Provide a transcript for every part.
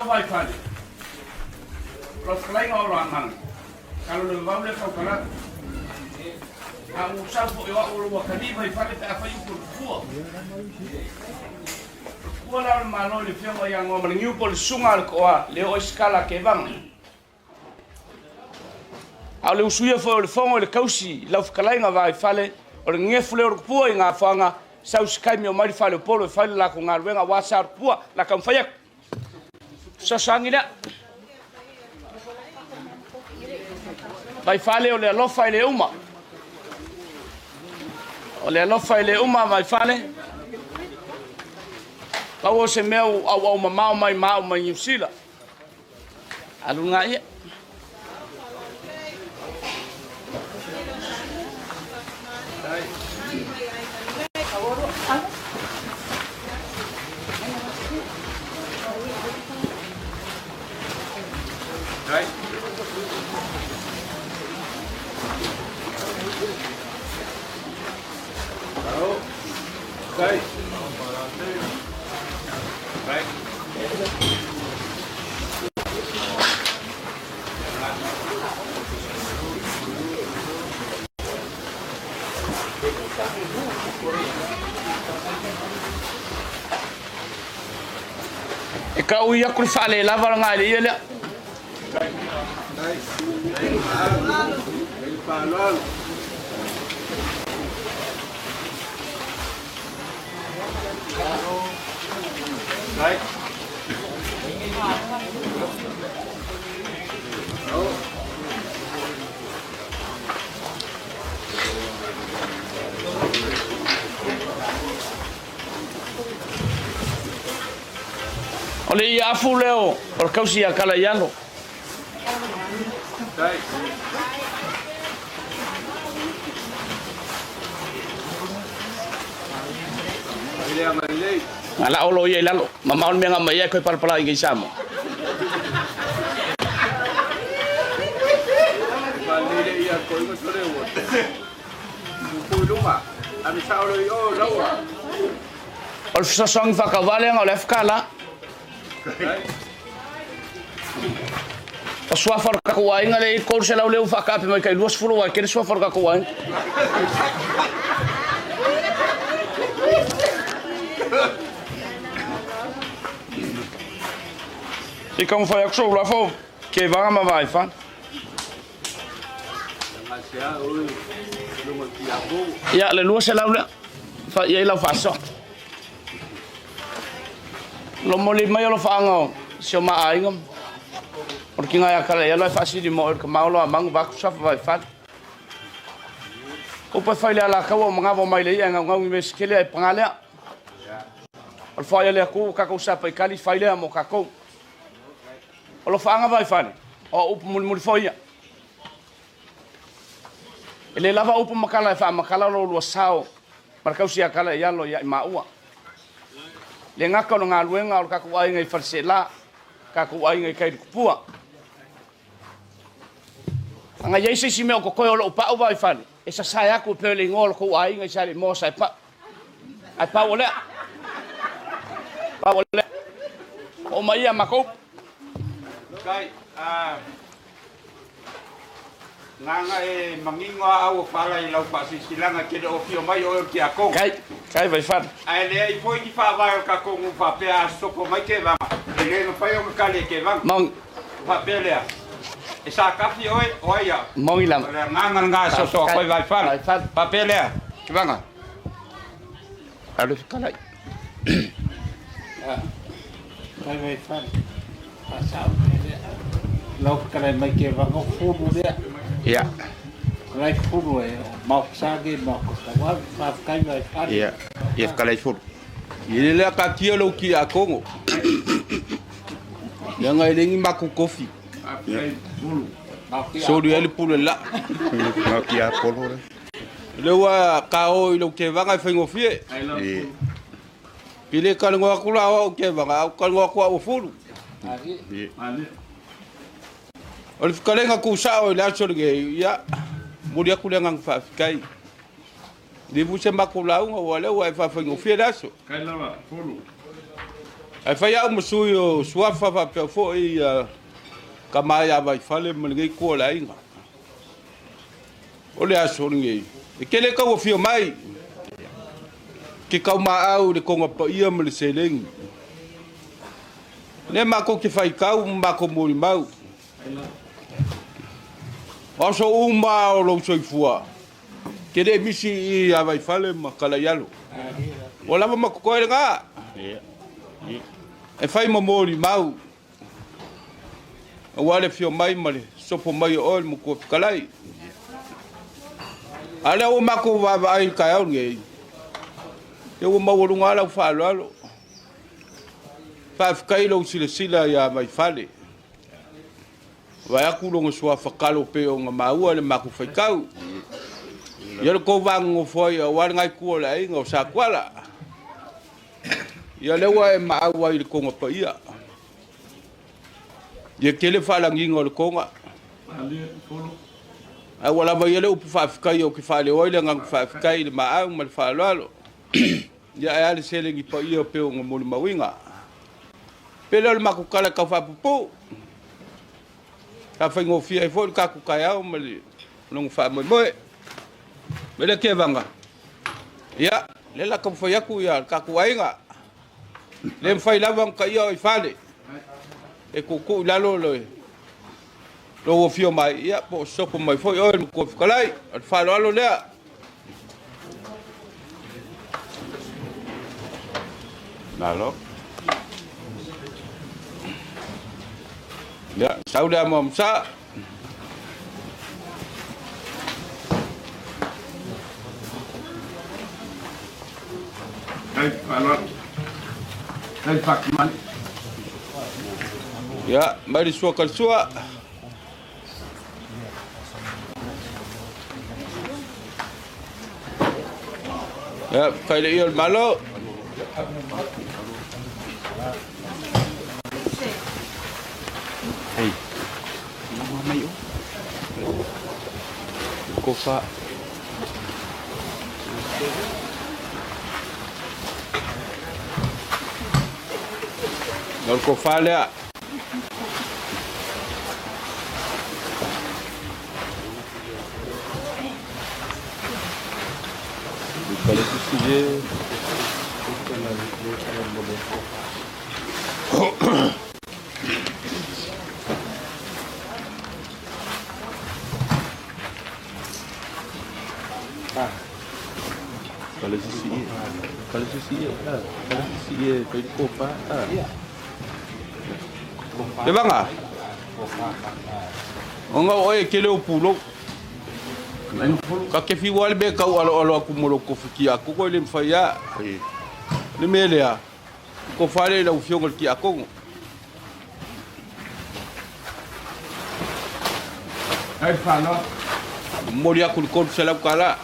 Vaifale, o lau fetalaiga o Olo Amanu, kalo le vavau lea taukalatu. A ua sau foi o au o lou atalii Vaifale pe afai upu o le tupua. O le tupua la o le Malo i le Afioga ia Goamaligiu po o le Susuga a le Toa le oo ai se tala a Kevaga. A o le usuia foi o le fono i le tausi i lau fetalaiga Vaifale, o le nenefu lea o le tupua i Gafoaga, sau se taimi omai le fale o Upolu e fai le latou galuega aua sa o le tupua. O le a taumafai atu. Fesoasoani lea. Vaifale o le alofa e le uma. O le alofa e le uma Vaifale. Pau o se mea ua auau mamao mai ma au mai Niu Sila. Alu ngā ia. E kau i aku le faalelava le ngai le ia lea. O le ia afu lea o le kausi ia kala i alo. Nga la olo ia i lalo. Mamao le mea nga mai ai koe palapala i ngei Samoa. O le fesoasoani faatauvaa lea na o le afu tala. O suafa o le tatou aiga lea e i ai 300 lea ua faataape mai tai 20 aua e tele suafa o le tatou aiga. Se i taumafai atu sou lafo Kevaga ma Vaifale. Ia, le 200 lea. Fai i ai lau faasoa. Lomoli mai alofaaga o si o ma aiga. O le tiga ia kala ia loe faasili mo oe le kamao loa mangu vaku safa vai fale. Upu e fai le alataua o magava o mai le ia e gaugau i mea se tele ai paga lea. O le foai a le Atua ua tatou sapaitali fai lea mo tatou. O alofaaga vai fale, o upu mulimuli foi ia. E le lava upu ma tala e faamatala lo lua sao ma le tausi ia kala i alo ia i maua. Le gata o le galuega o le tatou aiga i Faleseela, tatou aiga i Kailutupua. Ana i ai se isi mea o totoe o lou pau vai fale, e sasae atu e pei o le igoa o le tou aiga i Saleimoa Saepau. Ae pau o lea. Pau o lea. Oo mai ia matou. Kai, Nana e manino a au o fala i lau faasilasilaga e te le o afio mai o oe o le tiakono. Kai, kai Vaifale. Ae leai foi ni faavae o le tatou nuu faapea a sopo mai Tevaga, e le mafai ona kali e Tevaga. Maoni. Faapea lea, e sakafi oe, o ai au? Maoni lava. O le agaga lena e soso atu ai Vaifale. Vaifale. Faapea lea, Tevaga. Alu fetalai. Kai Vaifale. Faasao mea lea. Lau fetalai mai Tevaga o fulu lea. Ia. Kalai fulu e o maofosage ma o kotawave. Faafetai Vaifale. Ia, ia fetalai fulu. I le lea katia lou tiakono. Leaga e leai ni matou tofi. Soli ai le pule laa. Na o tiapolo le. O lea ua kao i lou tevaga e faigofie. Pe le talanoa atu la o au tevaga, a ou talanoa atu au o fulu. O le fetalaiga tuusao i le aso lenei, ia, momoli atu le agaga faafetai. E le foi se matou lauga, aua o lea ua e faafaigofie le aso. Ae fai au ma sui o Suafa faapea foi tama ia Vaifale ma lenei itu o le aiga. O le aso lenei, e tele tau afio mai, ke taumaau i le toga paia ma le seleni. O lea matou te faitau ma matou molimau. O aso uma o lou soifua, te le misi i ia Vaifale ma Kalaialo. Ua lava ma totoe lena, e fai ma molimau, aua le afio mai ma le sopo mai o oe le Matua Fetalai. A o lea ua matou vaavaai i le taeao lenei, ia ua maualuga lava lau faaaloalo. Faafetai i lou silasila ia Vaifale, vaeatu lona suafa talo pei ona maua i le matou faitau. Ia lo outou va nonofo ai aua lena itu o le aiga o Satuala. Ia lea ua e maau ai i le toga paia. Ia tele faalagiga o le toga. Ae ua lava ia le upu faafetai ou te faaleo ai le agaga faafetai i le maau ma le faaaloalo. Ia ae a le seleni paia pei ona molimauina. Pe le o le matou tala tau faapuupuu, sa faigofie ai foi le tatou taeao ma le lona faamoemoe. Me le Kevaga, ia, lea o le a taumafai atu le tatou aiga. Le mafai lava ona taia o i fale, e tuutuu i lalo lou afio mai, ia, po o sopo mai foi oe le Matua Fetalai. O le faaaloalo lea. Malo. Ia, sau le amo amsa. Ai, faaaloalo. Ai, faakimani. Ia, mai le sua kalisua. Ia, fai le ia o le Malo. Hei. Mai o. Kofa. O le kofa lea. Kevaga, ona o oe e tele ou pulou. Ka te fiu lava le mea e tau aloalo atu mo lou tofi tiakono e le mafai lava. O le mea lea, tofa lea i lau Afioga i le tiakono. Ai, faaaloalo. Momoli atu le $300.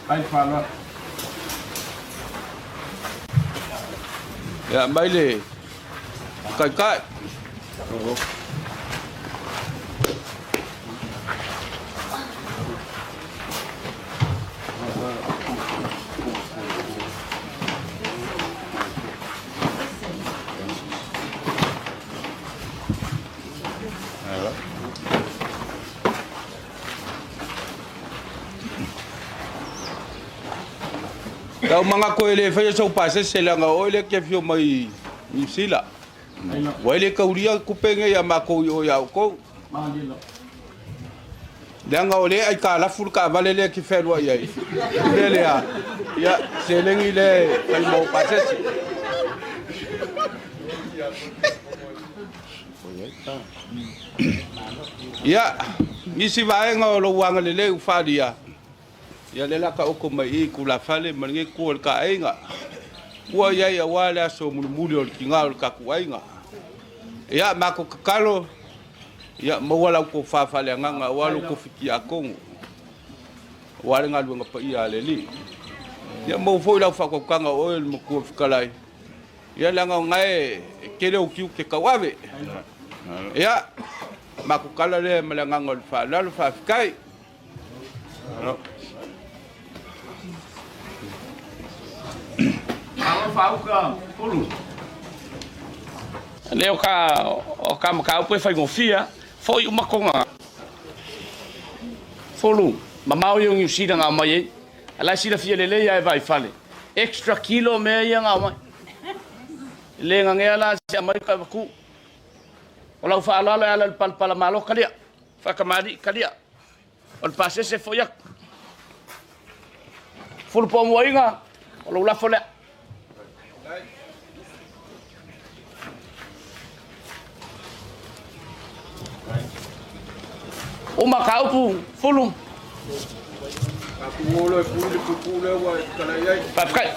Ai, faaaloalo. Ia, mai le taitai. Tau manatu e le faia sau pasese leaga o oe lea e te afio mai Niu Sila. Ua e le taulia tupe nei a matou i o ia outou. Leaga o lea e aitalafu le taavale lea e te fealuai ai. O le mea lea, ia, seleni lea e fai mo pasese. Ia, nisi vaega o lou agalelei ua faaalia, ia lea o le a taoto mai i i tulafale ma lenei itu o le taaiga. Ua i ai aua le aso mulimuli o le tiga o le tatou aiga. Ia, matou tatalo, ia maua la outou fa faaleagaga aua lo outou fitiakono, aua le galuega paia a le Alii. Ia maua foi lau faautautaga o oe le Matua Fetalai, ia leaga o lena e tele ou tiute tauave. Ia, matou tala lea ma le agaga o le faaaloalo, faafetai. Malo faauka pulu. Le o ka mataupu e faigofie fo'i uma toga. Fulu, mamao ia o Niu Sila na aumai ai. A la e silafia lelei lava e Vaifale, extra kilo mea ia na aumai. E le nanea la se aumai toe avatu. O lau faaaloalo e ala i le palapala malo kalia, faatamalii kalia, o le pasese foi atu. Fulu pomuaina, o lou lafo lea. Uma ka upu, Fulu. Faafetai.